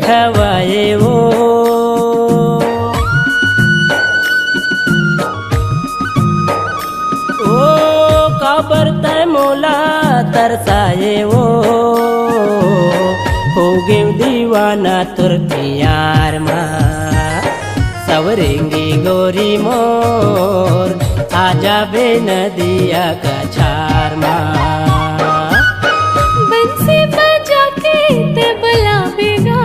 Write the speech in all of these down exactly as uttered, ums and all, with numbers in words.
खवाए वो। ओ काबर तै मोला तरसाए वो, हो गेंव दीवाना तोर प्यार मा। सवरेंगी गोरी मोर, आ जाबे नदिया कछार मा। बंसी बजा के ते बलाबेगा,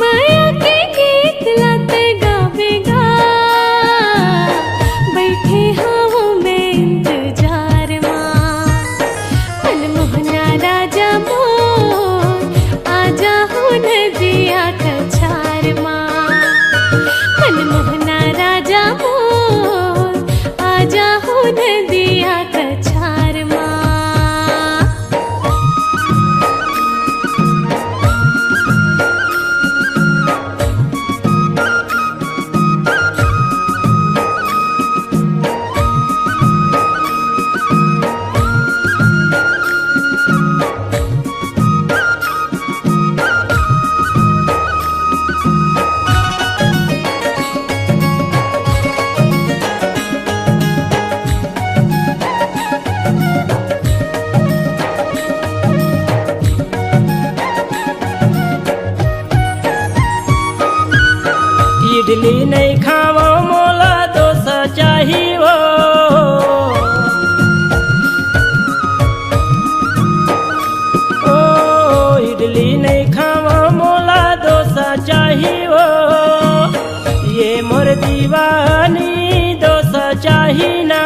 मया के गीत ला ते गाबेगा। बइठे हवं मैं इंतजार मा। मनमोहना राजा मोर, आजा हो नदिया कछार मा। मनमोहना राजा मोर, आजा हो नदिया कछार मा। इडली नइ खावं, मोला डोसा चाही वो। ओ, इडली नइ खावं, मोला डोसा चाही वो। ये मोर दीवानी, डोसा चाही ना।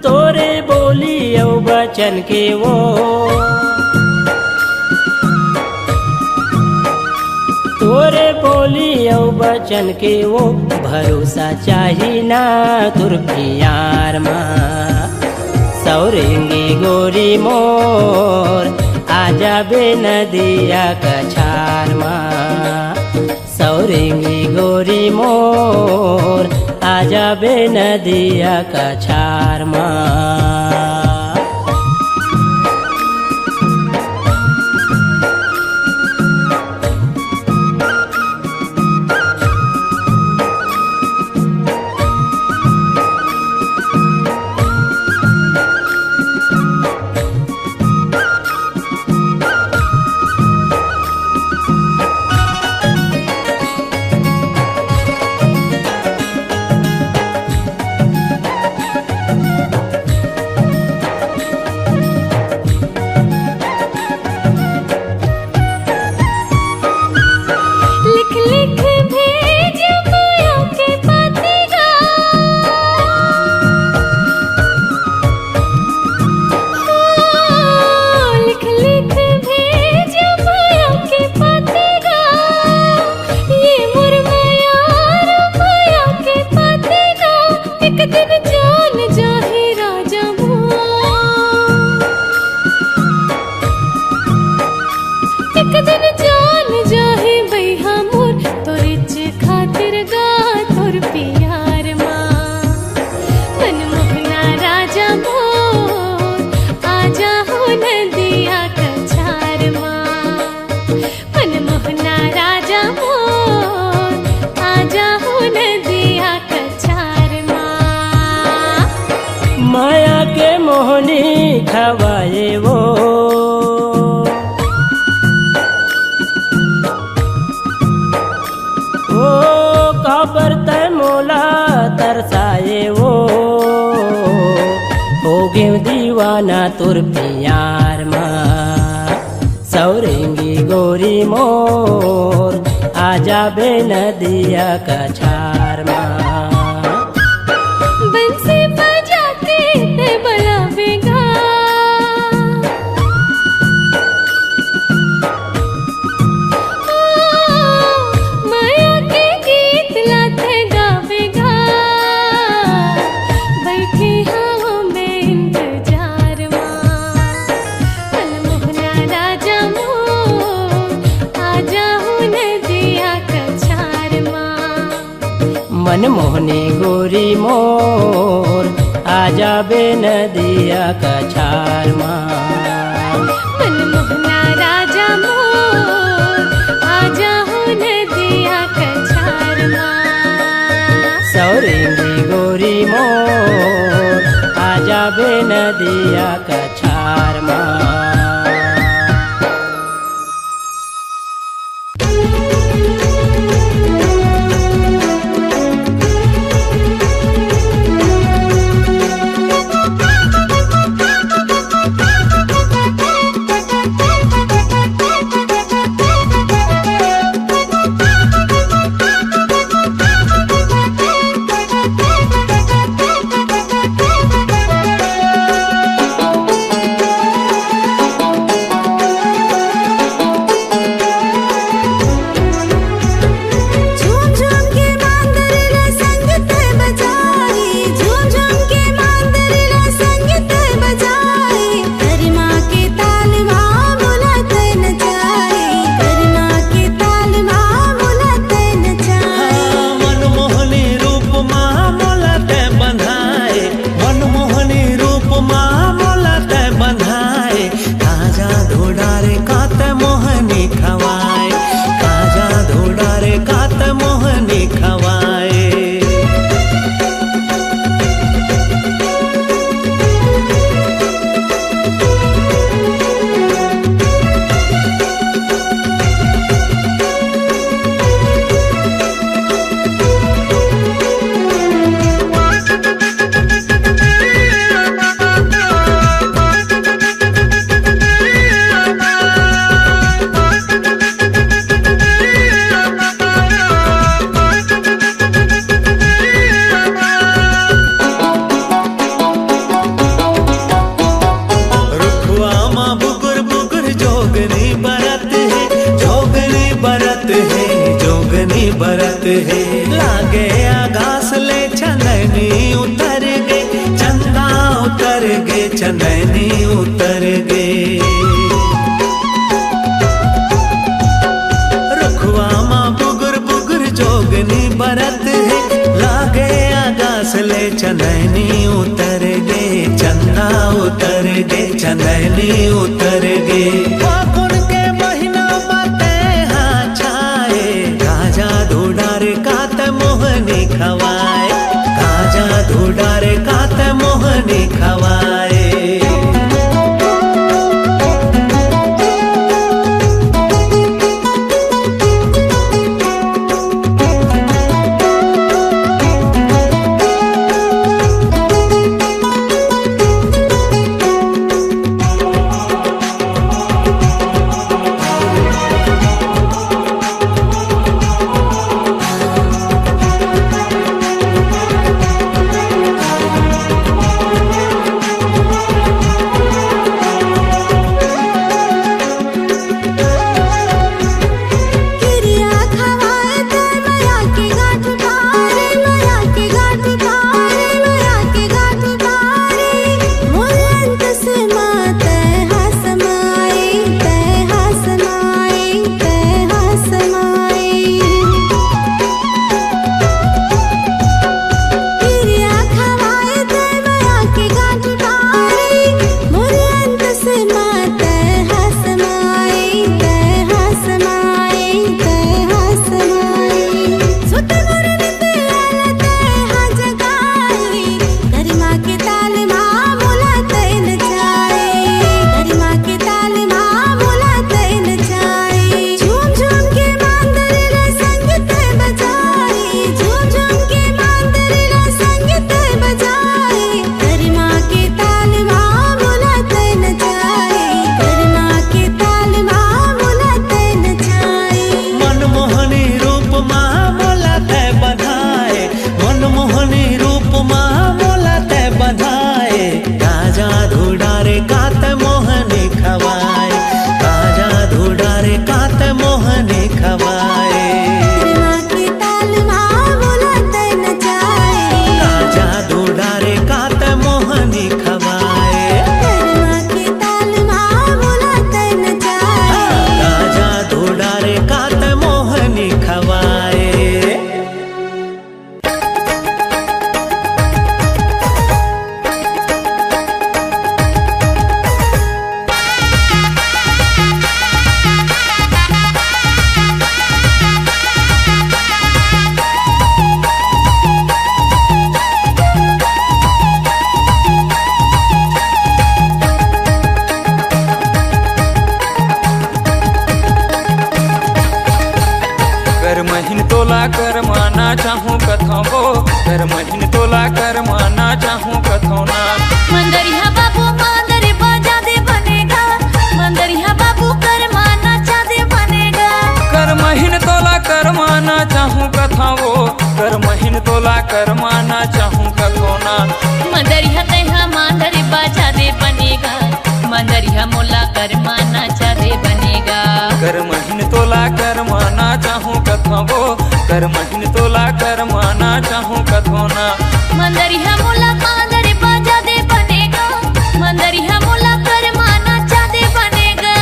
तोरे बोली अउ बचन के वो, तोरे बोली अउ बचन के वो, भरोसा चाही ना तोर प्यार मा। सौरेंगी गोरी मोर, आ जाबे नदिया कछार मा। सौरेंगी गोरी मोर, आ जाबे नदिया कछार मा। लिख लिख भेज माया के पतरा। ओ, लिख लिख भेज माया के पतरा। ये मोर माया रो माया के पतरा। एक दिन जान जाही राजा मोर। एक दिन जान जाही बइहा मोर, तोरेच खातिर गा तोर प्यार मा। मनमोहना राजा मोर, आजा हो नदिया कछार मा। मनमोहना राजा मोर, आजा हो नदिया कछार मा। माया के मोहनी खवाए वो। ओ काबर तै मोला तरसाए वो। हो गेंव दीवाना तोर प्यार मा। सौरेंगी गोरी मोर, आ जाबे नदिया कछार मा। बंसी बजा के ते बलाबेगा। ओ, माया के गीत ला ते गाबेगा। बइठे हवं मैं इंतजार मा। मनमोहना राजा मोर, आजा हो नदिया कछार मा। मनमोहनी गोरी मोर, आ जाबे नदिया कछार मा। मनमोहना राजा मोर, आ जा हो नदिया कछार मा। सौरेंगी गोरी मोर, आ जाबे नदिया कछार मा। करमाना चाहूं कथौं वो, करमहिन तोला करमाना चाहूं कथौं ना। मंदरिहा बाबू मांदर बाजा दे बनेगा, मंदरिहा बाबू करमाना चा दे बनेगा। करमहिन तोला करमाना चाहूं कथौं वो, करमहिन तोला करमाना चाहूं कथौं ना। मंदरिहा तैहा मांदर बाजा दे बनेगा, मंदरिहा मोला करमाना चा दे बनेगा। करमहिन तोला करमाना चाहूं कथौं वो, करमहिन तोला करमाना चाहूं कथौं ना। मंदरिहा मोला मांदर बाजा दे बनेगा, मंदरिहा मोला करमाना चा दे बनेगा।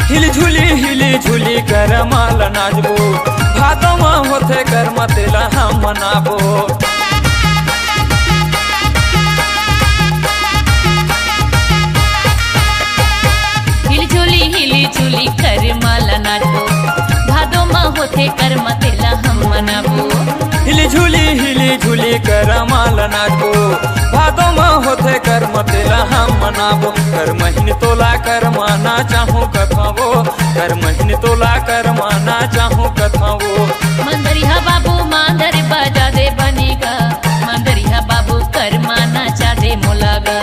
हिली झुली हिली झुली करमाला नाचबो, भादो म होथे करमा तेला हम मनाबो। हिली झुली हिली झुली करमाला नाचबो, भादो म होथे करमा तेला हम मनाबो। हिली झुली हिली झुली करमाला नाचबो, भादो म होथे करमा तेला हम मनाबो। करमहिन तोला करमाना चाहूं कथौं वो, करमहिन तोला करमाना चाहूं कथौं वो। मंदरिहा बाबू मांदर बाजा दे बनेगा, मंदरिहा बाबू करमाना चा दे मोला गा।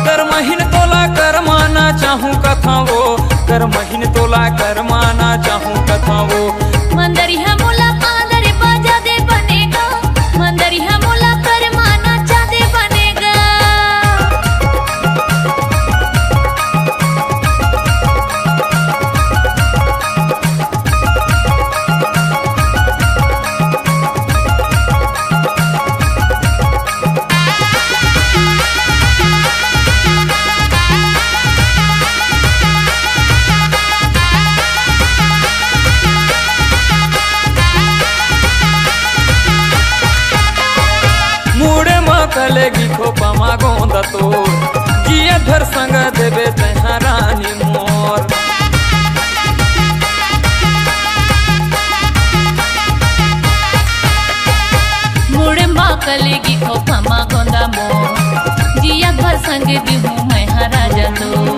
करमहिन तोला करमाना चाहूं कथौं वो, करमहिन तोला करमाना चाहूं कथौं वो। मंदरिहा मोला मांदर बाजा दे बनेगा, मंदरिहा मोला करमाना चा दे बनेगा। मुड़े म कलेगी खोपा म गोंदा तोर, जिया भर संग देबे तैहा रानी मोर। मुड़ मा कलेगी खोखा मा गोंदा मोर, जिया भर संग दिहूं मैं हा राजा तोर।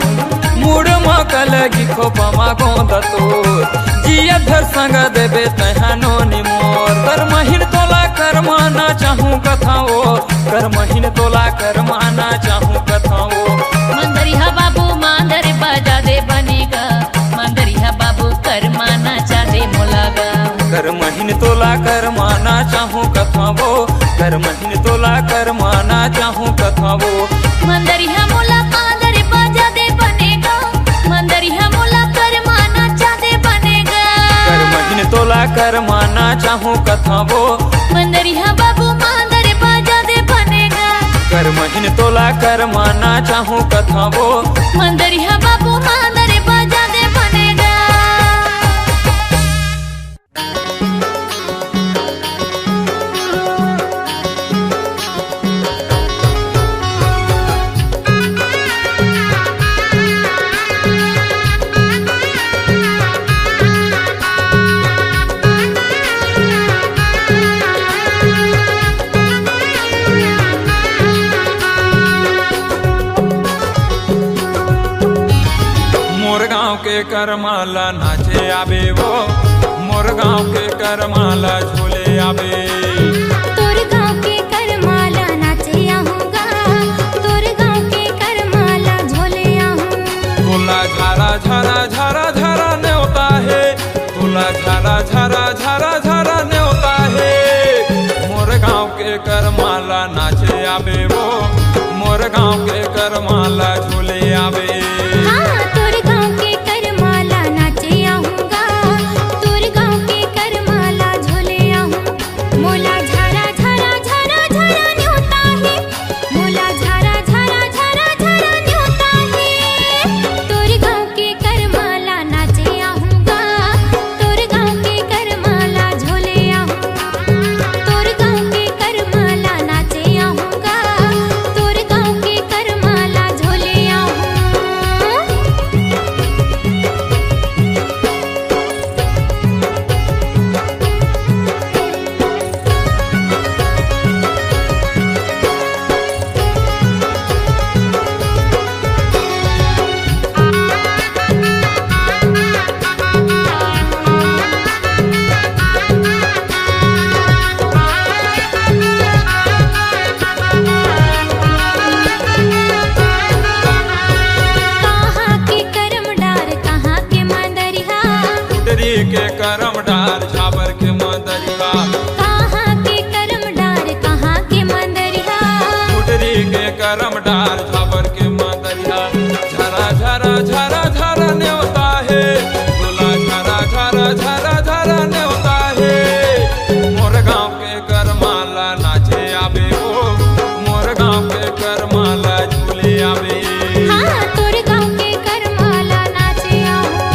मुड़ मा कलेगी खोखा मा गोंदा तोर, जिया भर संग देबे तैहा नोनी मोर। करमहिन तोला करमाना चाहूं कथौं वो, करमहिन तोला करमाना चाहूं कथौं वो। मंदरिहा बाबू मांदर बाजा दे बनेगा, मंदरिहा बाबू करमाना चा दे मोला गा। करमहिन तोला करमाना चाहूं कथौं वो, करमहिन तोला करमाना चाहूं कथौं वो। मंदरिहा मोला मांदर बाजा दे बनेगा, मंदरिहा मोला करमाना चा दे बनेगा। करमहिन तोला करमाना चाहूं कथौं वो। मंदरिहा बाबू मांदर बाजा दे बनेगा। करमहिन तोला करमाना चाहूं कथौं वो। मंदरिहा बाबू मांदर बाजा दे बनेगा। मोर गांव के करमाला नाचे आबे वो, मोर गांव के करमाला झोले आबे। तोर गांव के करमाला नाचे आहूं गा, तोर गांव के करमाला झोले आहूं। तोला झारा झारा झारा झारा नेवता हे, तोला झारा झारा झारा झारा नेवता हे। मोर गांव के करमाला नाचे आबे वो, मोर गांव के करमाला झोले आबे। हाँ, तोर गांव के करमाला नाचे आहूं गा, तोर गांव के करमाला झोले आहूं। मोला झारा झारा झारा झारा नेवता हे, मोला झारा झारा झारा झारा नेवता हे। तोर गांव के करमाला नाचे आहूं गा, तोर गांव के करमाला झोले आहूं। तोर गांव के करमाला के करम डार झाबर के मंदरिया। कहाँ के करम डार, कहाँ के मंदरिया। कुटरी के करम डार झाबर के मंदरिया। झरा झरा झरा झरा नेवता हे, झूला झरा झरा झरा झरा नेवता हे। मोर गाँव के करमाला नाचे आबे ओ, मोर गाँव के करमाला झूले आबे। हाँ, तोर गाँव के करमाला नाचे आबे।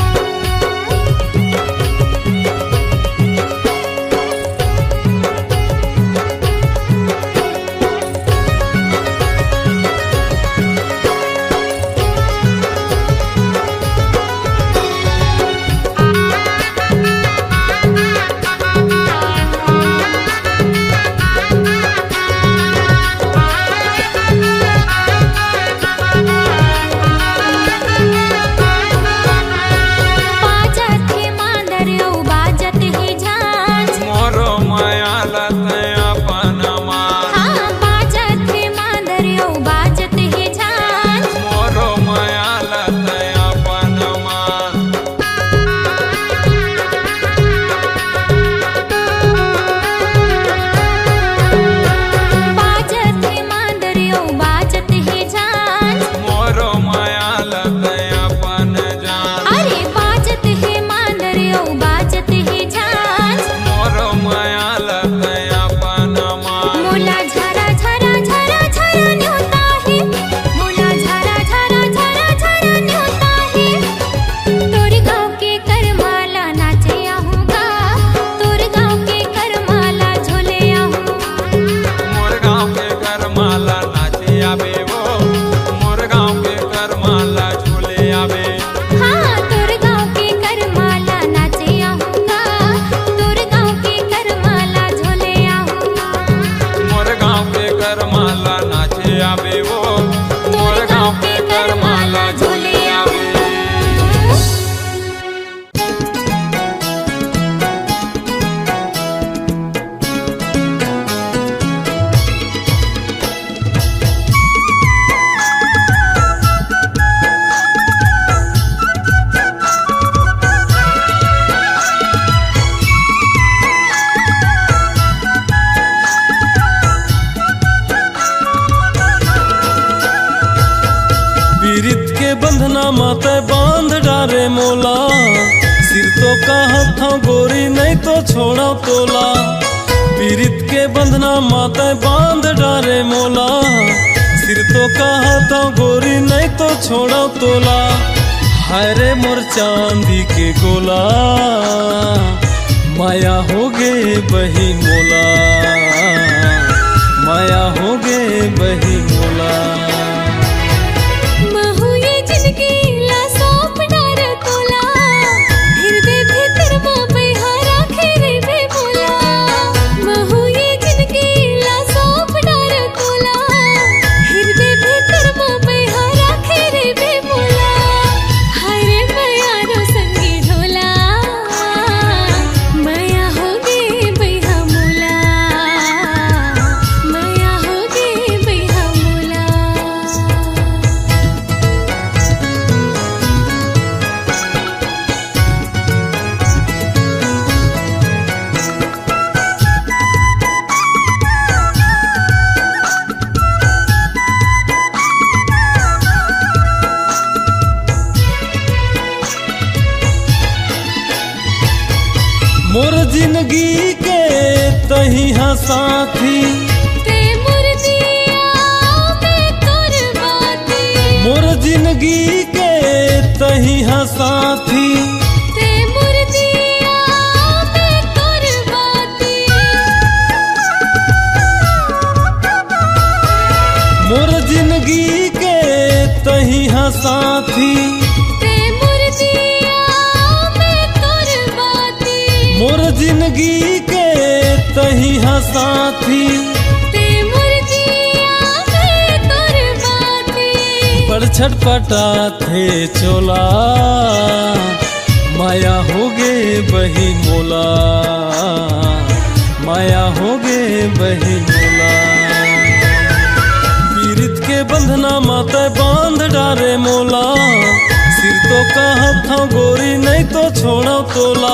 तो कहत हंव गोरी, नहीं तो छोड़व तोला।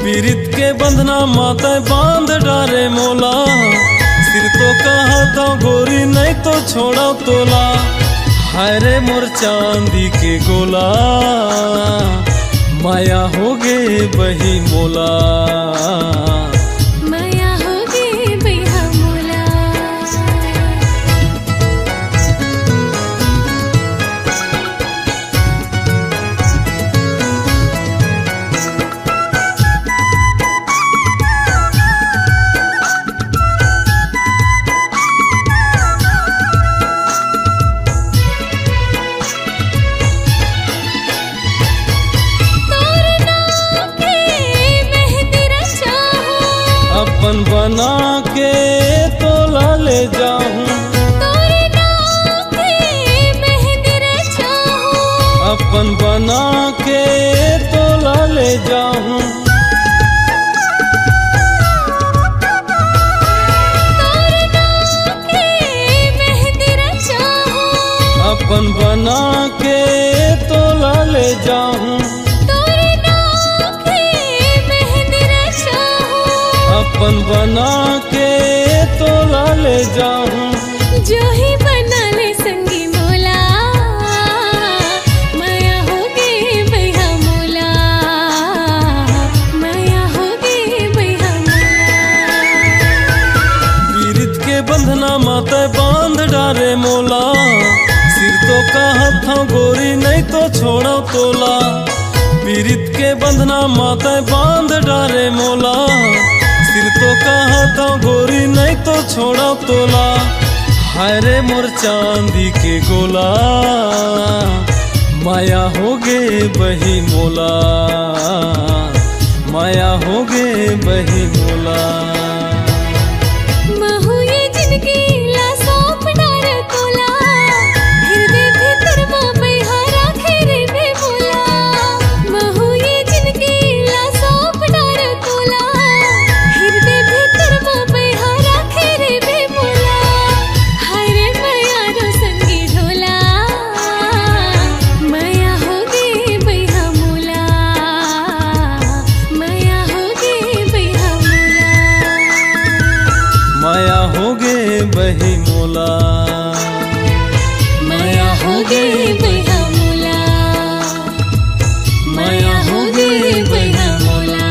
पीरित के बंधना म तैं बांध डारे मोला। सिर तो कहत हंव गोरी, नहीं तो छोड़व तोला। हाय रे मोर चांदी के गोला, माया होगे बही मोला। माया होगे बही मोला। तोर नाम के मेहंदी रचाहूं। अपन बना के तोला ले जाहूं। तोर नाम के मेहंदी रचाहूं। अपन बना के तोला ले जाहूं। तोर नाम के मेहंदी रचाहूं। अपन बना के तोला ले जाहूं। तोर नाम के मेहंदी रचाहूं। अपन बना के तोला ले जाहूं। जोही बना ले संगी मोला, माया होगे बही मोला, माया होगे बही मोला। पीरित के बंधना म तैं बांध डारे मोला। सिर तो कहत हंव गोरी, नहीं तो छोड़व तोला। पीरित के बंधना म तैं बांध डारे मोला। सिर तो कहत हंव गोरी, नहीं तो छोड़व तोला। हाय रे मोर चांदी के गोला, माया होगे बही मोला, माया होगे बही मोला। महू ये जिनगी ला सौंप डारंव तोला, हृदय भीतर म बही राखे रहिबे मोला। महू ये जिनगी ला सौंप डारंव तोला, हृदय भीतर म बही राखे रहिबे मोला। हाय रे मयारो संगी ढोला, माया होगे बही मोला, माया होगे बही मोला। माया होगे बही मोला। माया होगे बही मोला। माया होगे बही मोला।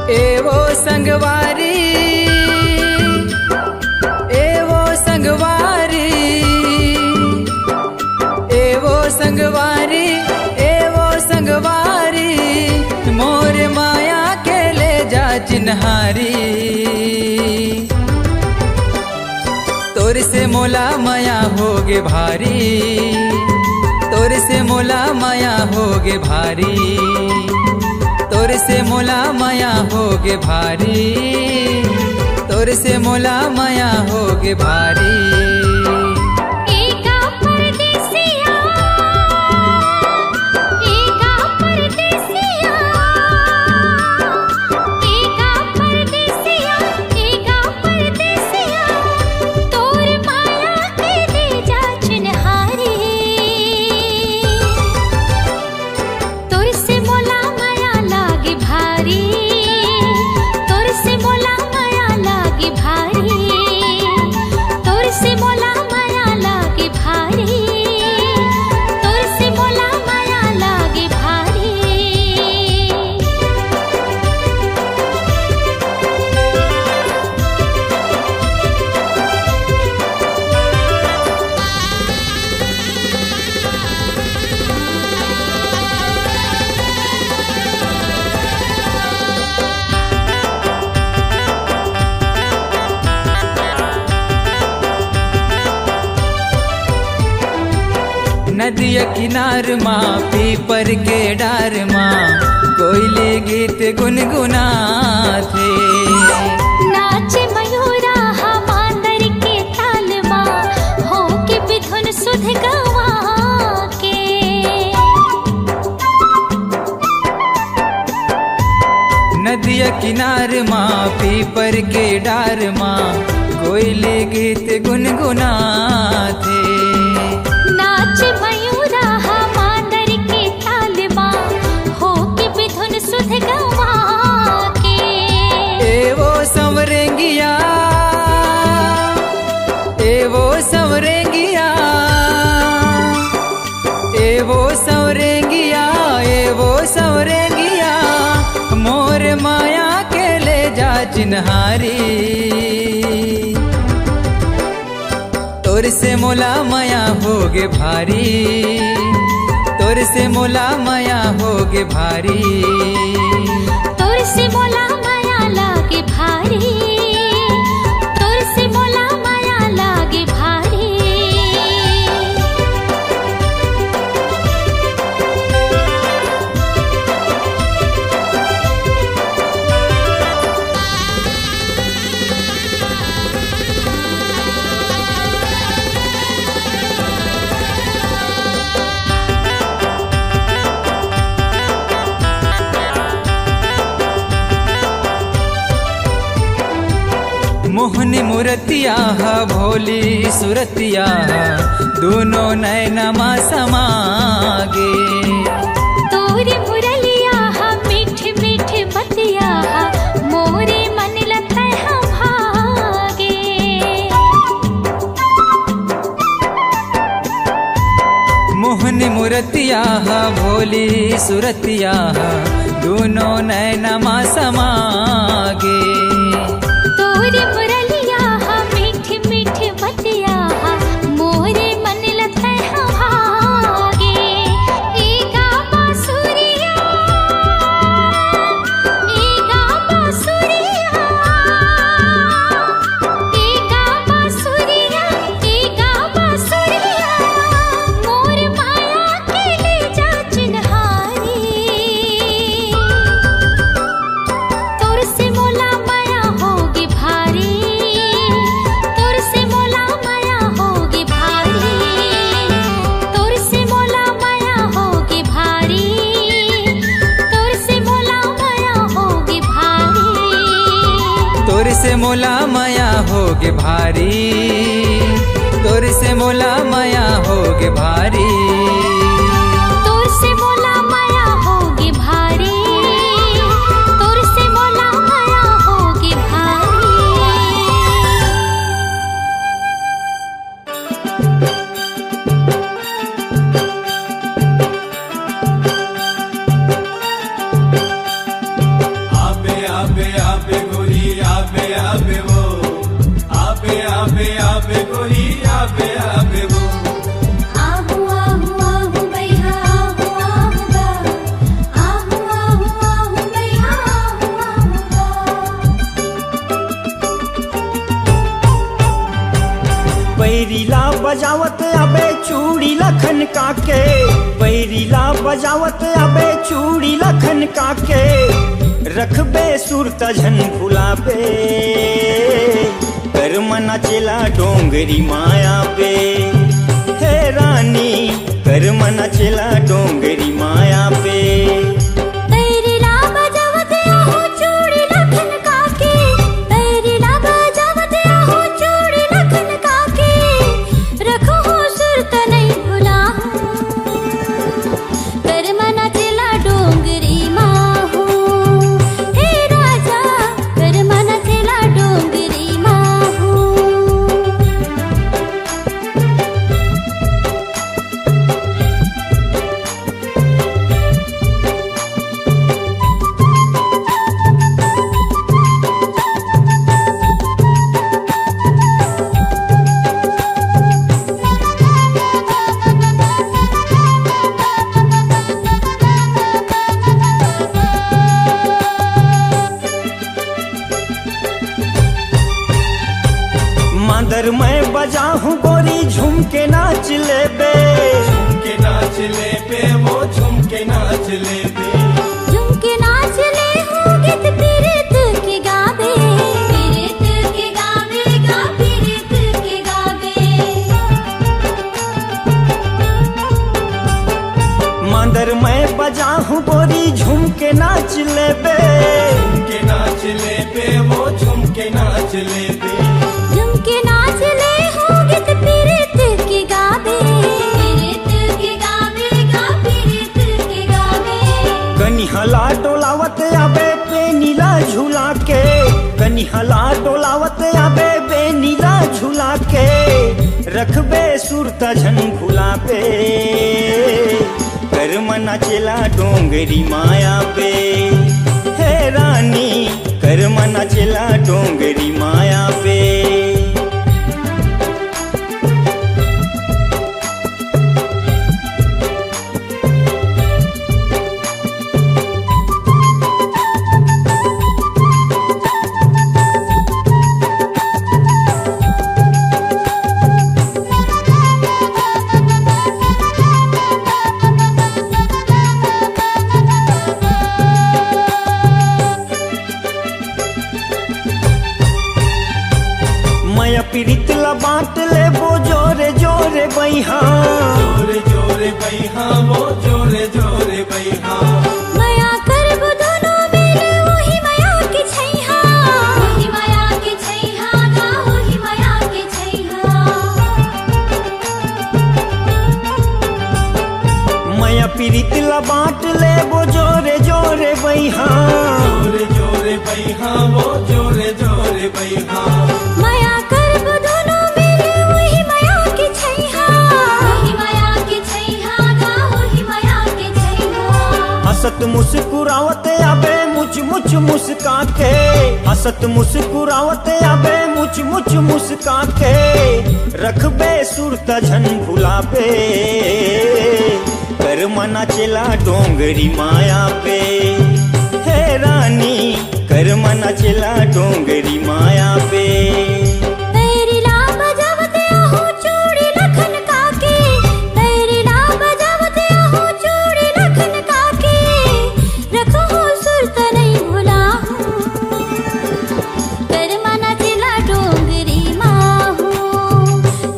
ए वो संगवारी, ए वो संगवारी, ए वो संगवारी, ए वो संगवारी, मोर माया के ले जा चिन्हारी। तोर से मोला मया होगे भारी, तोर से मोला मया होगे भारी, तोर से मोला मया होगे भारी, तोर से मोला मया होगे भारी। एका परदेसिया, एका परदेसिया, एका परदेसिया, एका परदेसिया, तोर माया के दे जा चिन्हारी। तोर से मोला माया लागे भारी, तोर से मोला माया लागे भारी, तोर से मोला नदिया किनार मा पीपर के डार मा कोयली गीत गुनगुनाथे। नाचे मयूरा हा मांदर के ताल मा, होके बिधुन सुध गवा के। नदिया किनार मा पीपर के डार मा कोयली गीत गुनगुनाथे। नाच मयूरा हा मांदर के ताल मा, होके बिधुन सुध गवा के। ए वो संवरेंगिया, ए वो संवरेंगिया, ए वो संवरेंगिया, ए वो संवरेंगिया, मोर माया के ले जा चिन्हारी। तोर से मोला मया होगे भारी, तोर से मोला मया होगे भारी। तोर से मोला मया लागे भारी, तोर से मोला मया लागे भारी। मोहनी मूरतिया हा भोली सूरतिया हा, दूनों नैना मा समागे। तोरी मुरलिया हा मीठ मीठ बतिया हा, मोरे मन लतै हा भागे। मोहनी मूरतिया हा भोली सूरतिया हा, दूनों नैना मा समागे। तोरी मुरलिया हा मीठ मीठ बतिया हा, मोरे मन लतै हा भागे। ए गा बांसुरिया, ए गा बांसुरिया, ए गा बांसुरिया, ए गा बांसुरिया, मोर माया के ले जा चिन्हारी। तोर से मोला मया होगे भारी, तोर से मोला मया होगे भारी, तोर से मोला मया होगे भारी, तोर से मोला मया होगे भारी। तोर से मोला मया होगे भारी, तोर से मोला मया होगे भारी। तोर से मोला मया होगे भारी, तोर से मोला मया होगे भारी। आबे, आबे, आबे गोरी, आबे, आबे वो। आबे, आबे, आबे गोरी, आबे, आबे वो। आहू, आहू, आहू बइहा, आहू, आहू गा। आहू, आहू, आहू बइहा, आहू, आहू गा। पैरी ला बजावत आबे चूड़ी ला खनका के, पैरी ला बजावत आबे चूड़ी ला खनका के, रखबे सुरता झन भुलाबे। कर मना चेला डोंगरी माया पे, हे रानी, कर मना चेला डोंगरी माया पे। पैरी ला बजावत आहू चूड़ी ला खनका के, पैरी ला बजावत आहू चूड़ी ला खनका के, रखहूँ सुरता नइ भुलाहूँ। कर मना चेला डोंगरी मा हो, हे राजा, कर मना चेला डोंगरी मा हो। मांदर मैं बजाहूँ गोरी, झूम के नाच लेबे। झूम के लेबे वो झुमके नाच लेबे। झुमके नाच ले हो गीत पीरित के गाबे। पीरित के गाबे गा, पीरित के गाबे। मांदर मैं बजाहूँ गोरी झुमके नाच लेबे। झुमके नाच लेबे वो झुमके नाच लेबे। झुमके नाच ले हो गीत पीरित के गाबे। पीरित के गाबे गा, पीरित के गाबे। कनिहा ला डोलावत आबे बेनी ला झुला के। कनिहा ला डोलावत आबे बेनी ला झुला के। रखबे सुरता झन भुलाबे। कर मना चेला डोंगरी माया पे, हे रानी, कर मना चेला डोंगरी माया पे। मया पीरित ला बांट लेबो जोरे जोरे बइहा। जोरे जोरे बइहा वो जोरे जोरे बइहा। मया करबो दोनों मिले ओही मया के छैहा। ओही मया के छैहा गा, ओही मया के छैहा। मया पीरित ला बांट लेबो जोरे जोरे बइहा। जोरे जोरे बइहा वो जोरे जोरे बइहा। मया करबो दोनों मिले ओही मया के छैहा। ओही मया के छैहा गा, ओही मया के छैहा। हंसत मुस्कुरावत आबे मुच मुच मुस्का के। हंसत मुस्कुरावत आबे मुच मुच मुस्का के। रखबे सुरता झन भुलाबे। कर मना चेला डोंगरी माया पे, हे रानी, कर मना चेला डोंगरी माया पे। पैरी ला बजावत आहू चूड़ी ला खनका के। पैरी ला बजावत आहू चूड़ी ला खनका के। रखहूँ सुरता नइ भुलाहूँ। कर मना चेला डोंगरी माहू,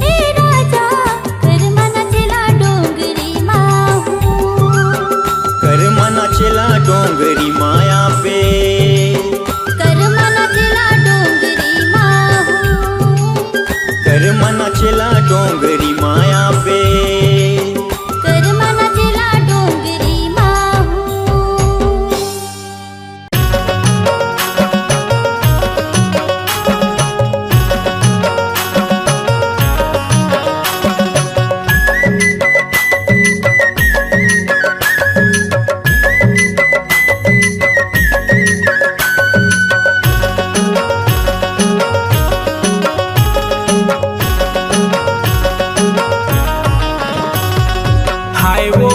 ए राजा, कर मना चेला डोंगरी माहू। कर मना चेला डोंगरी माया पे। कर मना चेला डोंगरी माहू। कर मना चेला डोंगरी माया पे। कर मना चेला डोंगरी माहू। हाय वो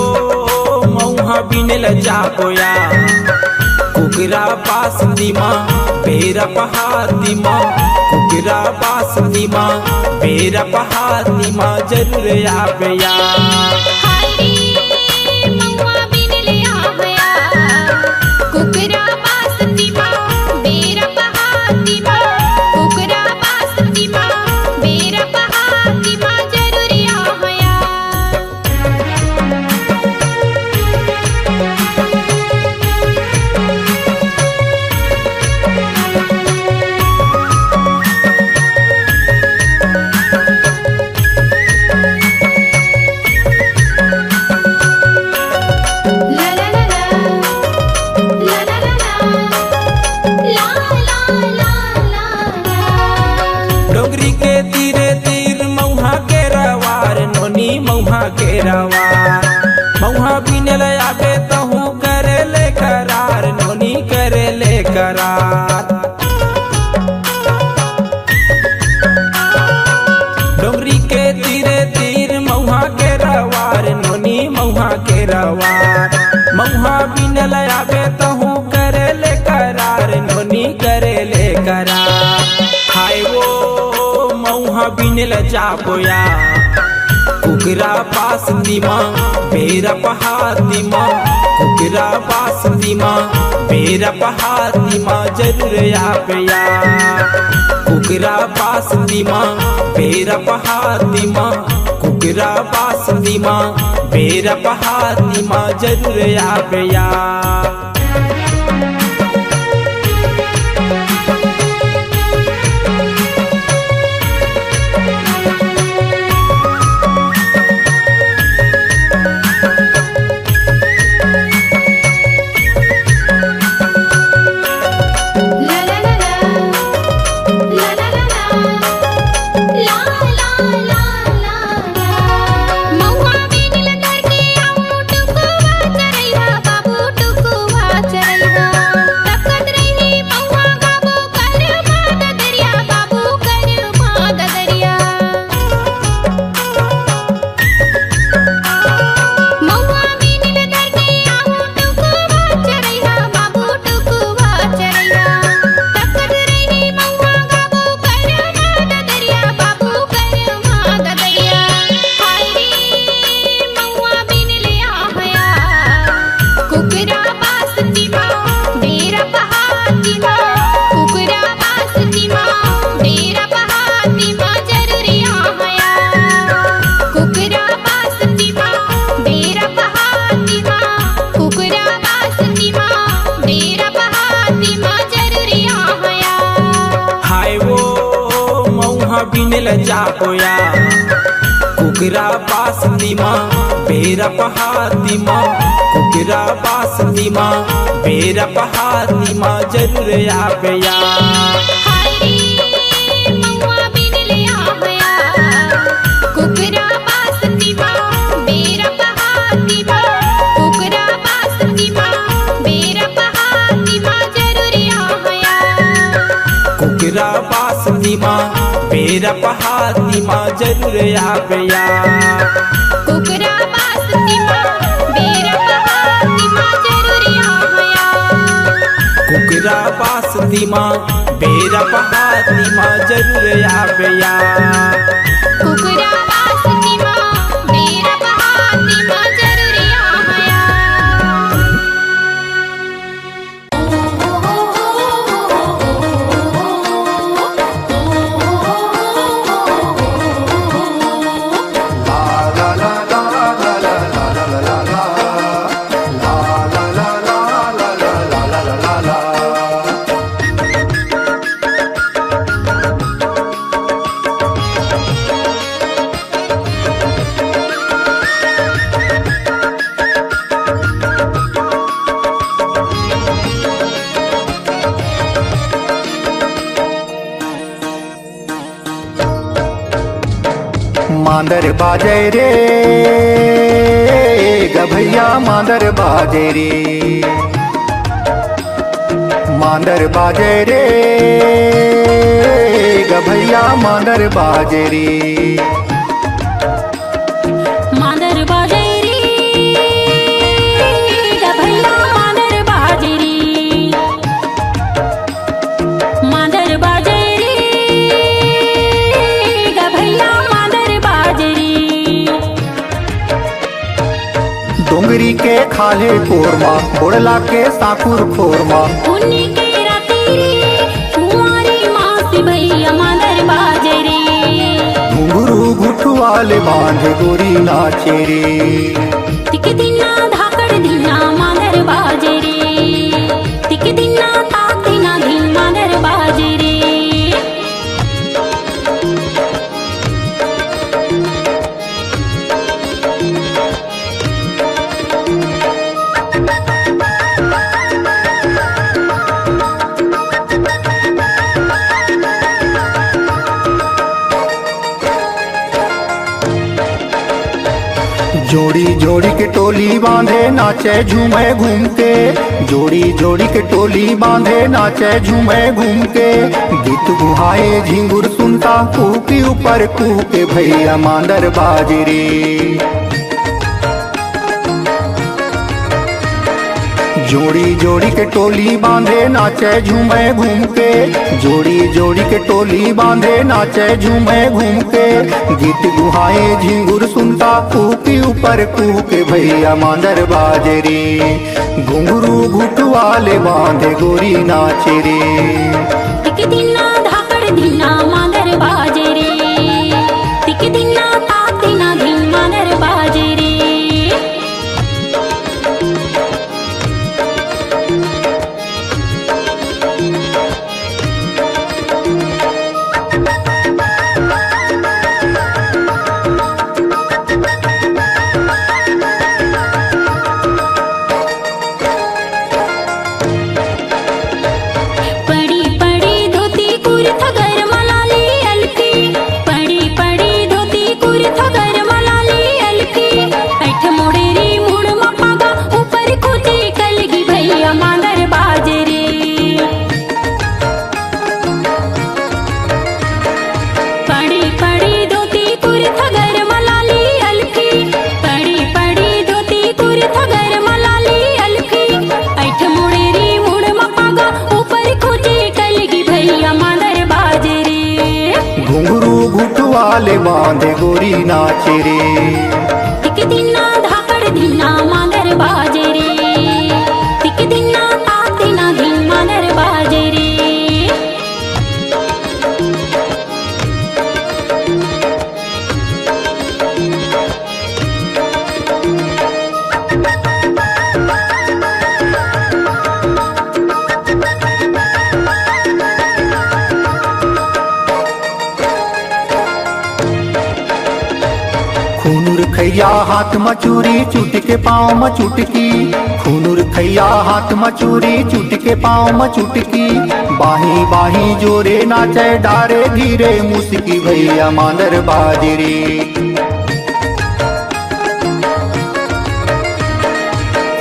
मउहा बिने ल जाबो या, कुकरा बासंती मा, बेरा पहाती मा, कुकरा बासंती मा, बेरा पहाती मा जरूर आबे या। हाय रे, मउहा बिने ल आबे या, कुकरा बासंती मा, बेरा पहाती मा, कुकरा बासंती मा, बेरा पहाती मा जरूर आबे या। डोंगरी के तीरे तीर मउहा के रवार, नोनी मउहा के रवार। मउहा बिने ल आबे तहूँ करे ले करार, नोनी करे ले करार। डोंगरी के तीरे तीर मउहा के रवार, नोनी मउहा के रवार। मउहा बिने ल आबे तहूँ करे ले करार, नोनी करे ले करार। हाय वो मउहा बिने ल जाबो या, कुकरा बासंती मा, बेरा पहाती मा, कुकरा बासंती मा, बेरा पहाती मा जरूर आबे या। कुकरा बासंती मा, बेरा पहाती मा, कुकरा बासंती मा, बेरा पहाती मा जरूर आबे या। हाय वो मऊहा बिने ल जाबो या। कुकरा बासंती मा, बेरा पहाती मा, कुकरा बासंती मा, बेरा पहाती मा जरूर आबे या। कुकरा बासंती मा, बेरा पहाती मा जरूर आबे या। कुकरा बासंती मा, बेरा पहाती मा जरूर आबे या। कुकरा बासंती मा, बेरा पहाती मा जरूर आबे या। कुकरा बासंती मा, बेरा पहाती मा जरूर आबे या। मांदर बाजे रे गभैया, मांदर बाजे रे। मांदर बाजे रे गभैया, मांदर बाजे रे। मांदर बाजे रे गभैया, मांदर बाजे रे। मांदर बाजे रे गभैया, मांदर बाजे रे। डोंगरी के खाल्हे कोरमा, बोड़ला के साँकुर खोरमा। पुन्नी के राती रे, कुंवारी मासी भैया मांदर बाजे रे। घुंघरू घुटुआ ले बांधे गोरी नाचे रे। तिक दिना धाकड़ दिना मांदर बाजे रे। तिक दिना ताक दिना धिन मांदर बाजे रे। जोड़ी जोड़ी के टोली बांधे नाचे झूमे घूम के। जोड़ी जोड़ी के टोली बांधे नाचे झूमे घूम के। गीत गुहाए झिंगुर सुनता कुहकी ऊपर कुहके भैया मांदर बाजे रे। जोड़ी जोड़ी के टोली बांधे नाचे झूमे घूम के, जोड़ी जोड़ी के टोली बांधे नाचे झूमे घूम के। गीत गुहाए झिंगुर सुनता कुहू के ऊपर कुहू के भैया मांदर बाजे रे। घुंघरू घुटुआले बांधे गोरी नाचे रे। तिक दिन्ना धाकड़ दिन्ना मांदर बाजे रे। तिक दिन्ना ताक दिन्ना धिन मांदर बाजे रे। पड़ी पड़ी धोती कुरथा गरमा लाली अलफी, पड़ी पड़ी धोती कुरथा गरमा लाली अलफी। ऐठ मुड़ेरी मुड़ मा पागा ऊपर खोजे कलगी भैया मांदर बाजे रे। पड़ी पड़ी धोती कुरथा गरमा लाली अलफी, पड़ी पड़ी धोती कुरथा गरमा लाली अलफी। ऐठ मुड़ेरी मुड़ मा पागा ऊपर खोजे कलगी भैया मांदर बाजे रे। घुंघरू घुटुआले बांधे गोरी नाचे रे। तिक दिन्ना धाकड़ दिन्ना मांदर बाजे रे। तिक दिन्ना ताक दिन्ना धिन मांदर बाजे रे। खुनुर खैया हाथ म चूरी, चुटके पाँव म चुटकी। खुनुर खैया हाथ म चूरी, चुटके पाँव म चुटकी। बाही बाही जोरे नाचे डारे धीरे मुस्की भैया मांदर बाजे रे।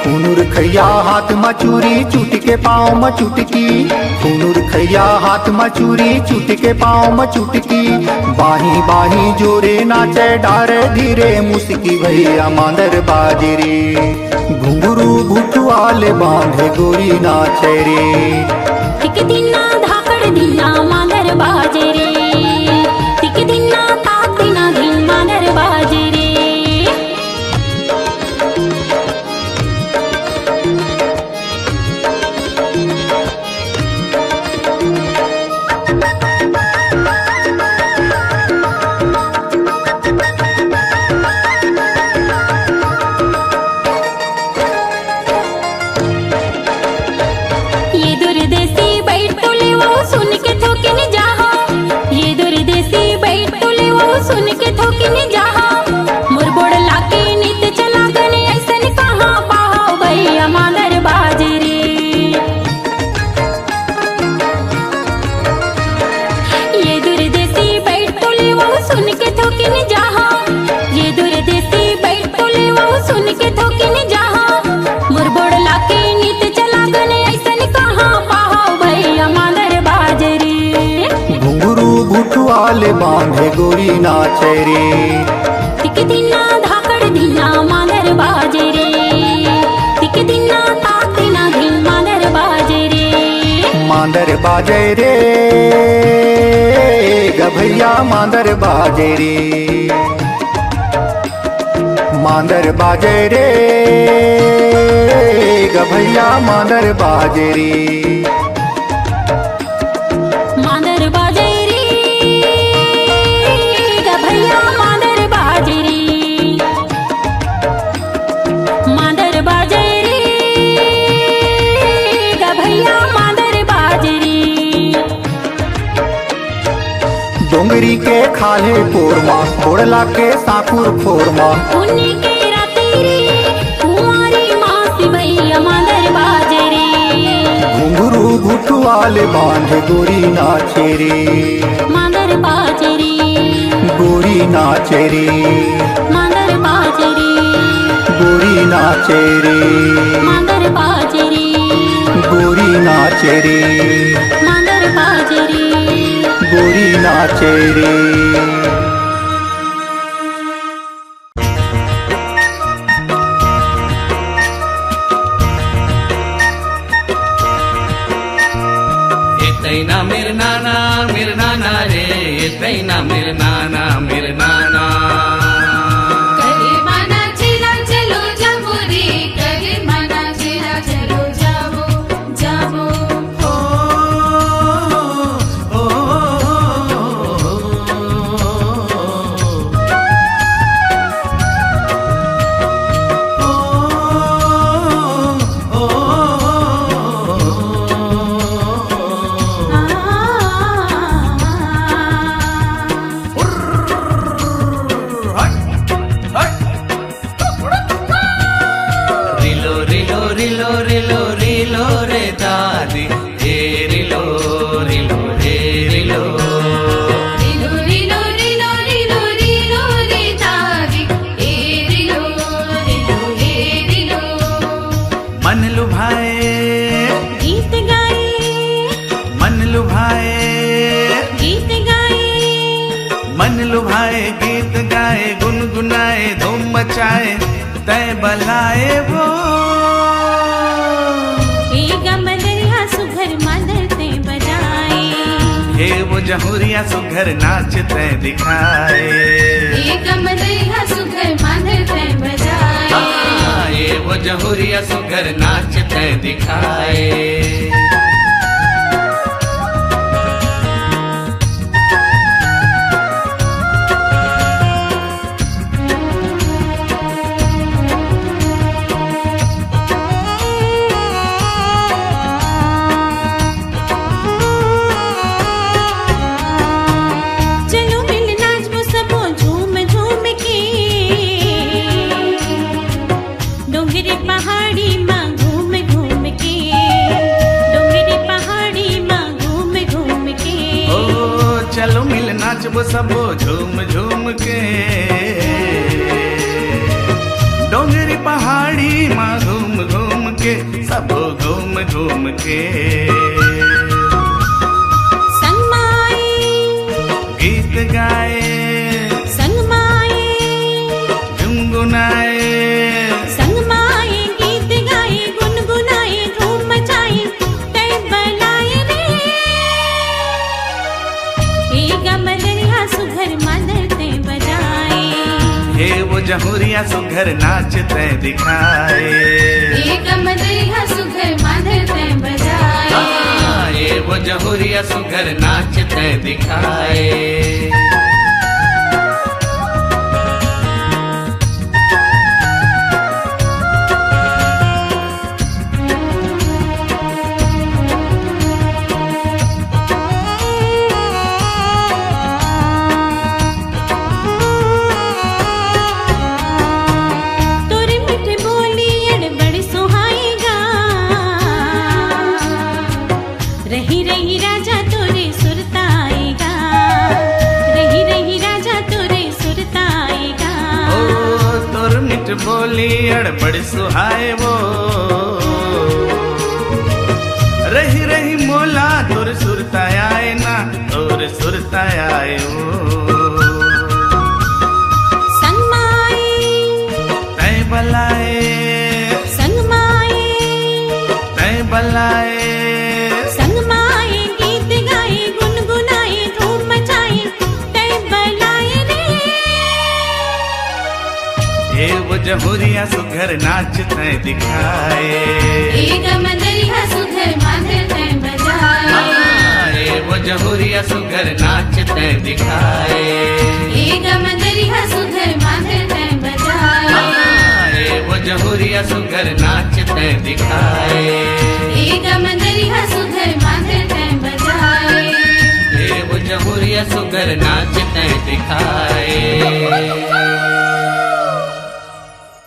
खुनुर खैया हाथ म चूरी, चुटके पाँव म चुटकी। खुनुर खैया हाथ म चूरी, चुटके पाँव म चुटकी। बाही बाही जोरे नाचे डारे धीरे मुस्की भैया मांदर बाजे रे। घुंघरू घुटुआले बांधे गोरी नाचे रे। तिक दिन्ना धाकड़ दिन्ना मांदर बाजे रे। तिक दिन्ना ताक दिन्ना धिन मांदर बाजे रे। ये दुरदेसी बइठ तो लेवव सुन के थोकिन जाहा। ये दुरदेसी बइठ तो लेवव सुन के थोकिन जाहा। मोर बोड़ लाके नित चला गने अइसन कहाँ पाहव भैया मांदर बाजे रे। ये दुरदेसी बइठ तो लेवव सुन के थोकिन जाहा। ये दुरदेसी बइठ तो लेवव सुन के थोकिन जाहा। मोर बोड़ लाके नित चला गने अइसन कहाँ पाहव भैया मांदर बाजे रे। घुंघरू घुटुआले बांधे गोरी नाचे रे। तिक दिन्ना धाकड़ दिन्ना मांदर बाजे रे। तिक दिन्ना ताक दिन्ना धिन मांदर बाजे रे। मांदर बाजे रे, ग भैया मांदर बाजे रे। मांदर बाजे रे, ग भैया मांदर बाजे रे। मांदर बाजे रे, ग भैया मांदर बाजे रे। मांदर बाजे रे, ग भैया मांदर बाजे रे। डोंगरी के खाल्हे कोरमा, बोड़ला के साकुर खोरमा। उन्नी के राती रे, कुंवारी मासी भैया मांदर बाजे रे। घुंघरू घुटुआले बांधे गोरी नाचे रे। मांदर बाजे रे। गोरी नाचे रे। मांदर बाजे रे। गोरी नाचे रे। मांदर बाजे रे। गोरी नाचे रे। मांदर बाजे रे। गोरी नाचे रे। नैना मेरे नाना, मेरे नाना। करे मना चेला चलो जाबो रे, करे मना चेला चलो जाबो, जाबो। ओ, ओ, ओ, ओ, ओ। रिलो, रिलो, रिलो, रिलो, रिलो रे दादी, ए रिलो, रिलो, ए रिलो। रिलो, रिलो, रिलो, रिलो, रिलो रे दादी, ए रिलो, रिलो, ए रिलो। मन लुभाए गीत गाए, मन लुभाए गीत गाए। मन लुभाए गीत गाए, गुनगुनाए धूम मचाए, तै बलाए वो। ए गमदरिया सुघर मांदर तै बजाए। हे वो जहुरिया सुघर नाच तै दिखाए। ए गमदरिया सुघर मांदर तै बजाए। हाँ, ए वो जहुरिया सुघर नाच तै दिखाए। चलो मिल नाचबो सबो झूम झूम के। डोंगरी पहाड़ी मा घूम घूम के, डोंगरी पहाड़ी मा घूम घूम के। ओ, चलो मिल नाचबो सबो झूम झूम के। डोंगरी पहाड़ी मा घूम घूम के, सबो घूम घूम के। संग माए गीत गाए, संग माए गुनगुनाए। संग माए गीत गाए, गुनगुनाए, धूम मचाए, तै बलाए रे। ए गमदरिया सुघर मांदर तै बजाए। हे वो जहुरिया सुघर नाच तै दिखाए। ए गमदरिया सुघर मांदर तै बजाए। हाँ, ए वो जहुरिया सुघर नाच तै दिखाए। तोर मीठ बोली अड़ बड़ सुहाएगा। रही रही राजा तोरे सुरता आएगा। रही रही राजा तोरे सुरता आएगा। ओ, तोर मीठ बोली अड़ बड़ सुहाए वो। रही रही मोला तोर सुरता आए ना, तोर सुरता आए वो। संग माए तै बलाए। संग माए तै बलाए। संग माए गीत गाए, गुनगुनाए, धूम मचाए, तै बलाए रे। हे वो जहुरिया सुघर नाच तै दिखाए। ए गमदरिया सुघर मांदर तै बजाए। हाँ, हे वो जहुरिया सुघर नाच तै दिखाए। ए गमदरिया सुघर मांदर तै बजाए। हाँ, हे वो जहुरिया सुघर नाच तै दिखाए। ए गमदरिया सुघर मांदर तै बजाए। हे वो जहुरिया सुघर नाच तै दिखाए।